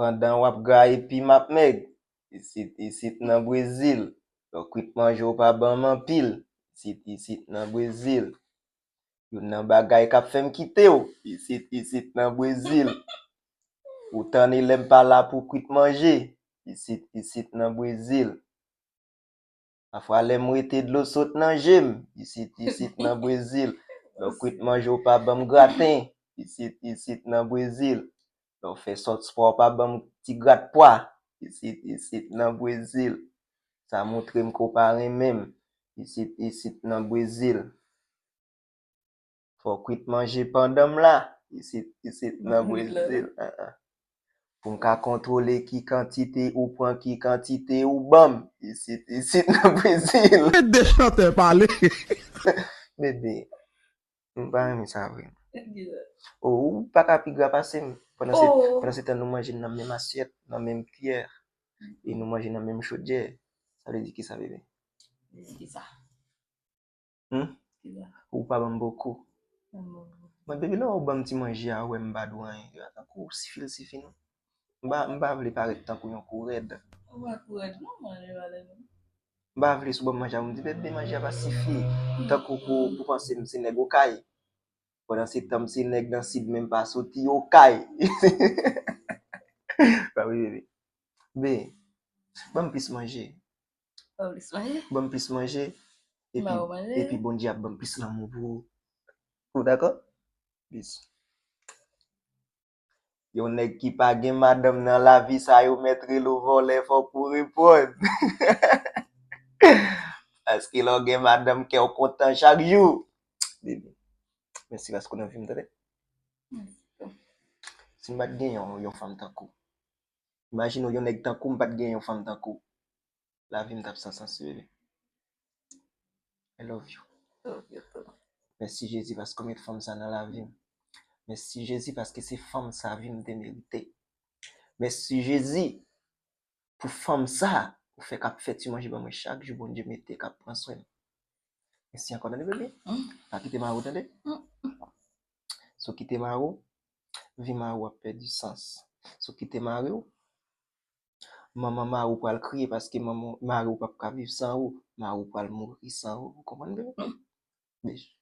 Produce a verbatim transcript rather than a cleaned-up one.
Pandan w ap gaye pi m ap mèg. Isit, isit nan Brezil. Lè w kwit manje w pa ban m anpil. Isit, isit nan Brezil. Youn nan bagay k ap fè m kite w. Isit, isit nan Brezil. Ou tann lè m pa la pou kwit manje. Isit, isit nan Brezil. Pafwa lè m rete dlo sot nan je m. Isit, isit nan Brezil. Lè w kwit manje w pa ban m graten. Isit, isit nan Brezil. Lè w fè sòt spò w pa ban m ti grat pwa. Isit, isit nan Brezil. Sa montre m ke w pa renmen m. Isit, isit nan Brezil. Fò w kwit manje pandan m la. Isit, isit nan Brezil. Ah, ah. Pou m ka kontwole ki kantite ou pran, ki kantite ou ban m. Isit, isit nan Brezil. Mete de chantè pale. Bebe, m pa renmen sa vre. Oh, ou pa ka pi gra pase m. Pandan se, pandan se tan nou manje nan menm asyèt, nan menm kiyè, e nou manje nan menm chodyè. Sa vle di kisa, bebe? Kisa? Hmm? Ou pa ban m bokou. Mwen, bebe, lè w ban m ti manje a, ou wè m pa dwe anyen. Tankou w sifi l sifi non. M pa, m pa vle parèt tankou yon kou rèd. Ou pa kou rèd non, manje valè non. M pa vle si w ban m manje a pou m di, bebe, manje a pa sifi. Tankou pou, pou panse m se nèg Okay. Pandan se tan m se nèg nan sid men m pa soti Okay. Pa vre, bebe. Be, ban m plis manje. Ban m plis manje. Ban m plis manje. Epi, epi Bondye ap ban m plis lanmou pou ou. Ou dakò? Bis. Yon nèg ki pa gen madanm nan lavi sa yo mèt rele w vòlè, fòk ou reponn. Paske lè w gen madanm, kè w kontan chak jou. Bebe, mèsi paske w nan vi m, tande? Si m pa t gen yon, yon fanm tankou w. Imajine w, yon nèg tankou m pa t gen yon fanm tankou w. Lavi m t ap san sans, bebe. I love you. Love you too. Mèsi Jezi paske w met fanm sa nan lavi m. Mèsi Jezi paske se fanm sa vi m te merite. Mèsi Jezi pou fanm sa ou fè k ap fè ti manje ban mwen chak jou, Bondye mete k ap pran swen m. Mèsi ankò, tande, bebe. Pa kite mari w, tande. Si w kite mari w, vi mari w ap pèdi sans. Si w kite mari w, manman mari w pral kriye paske manman, mari w p ap ka viv san ou, mari w pral mouri san ou. Ou konprann, bebe? Bebe.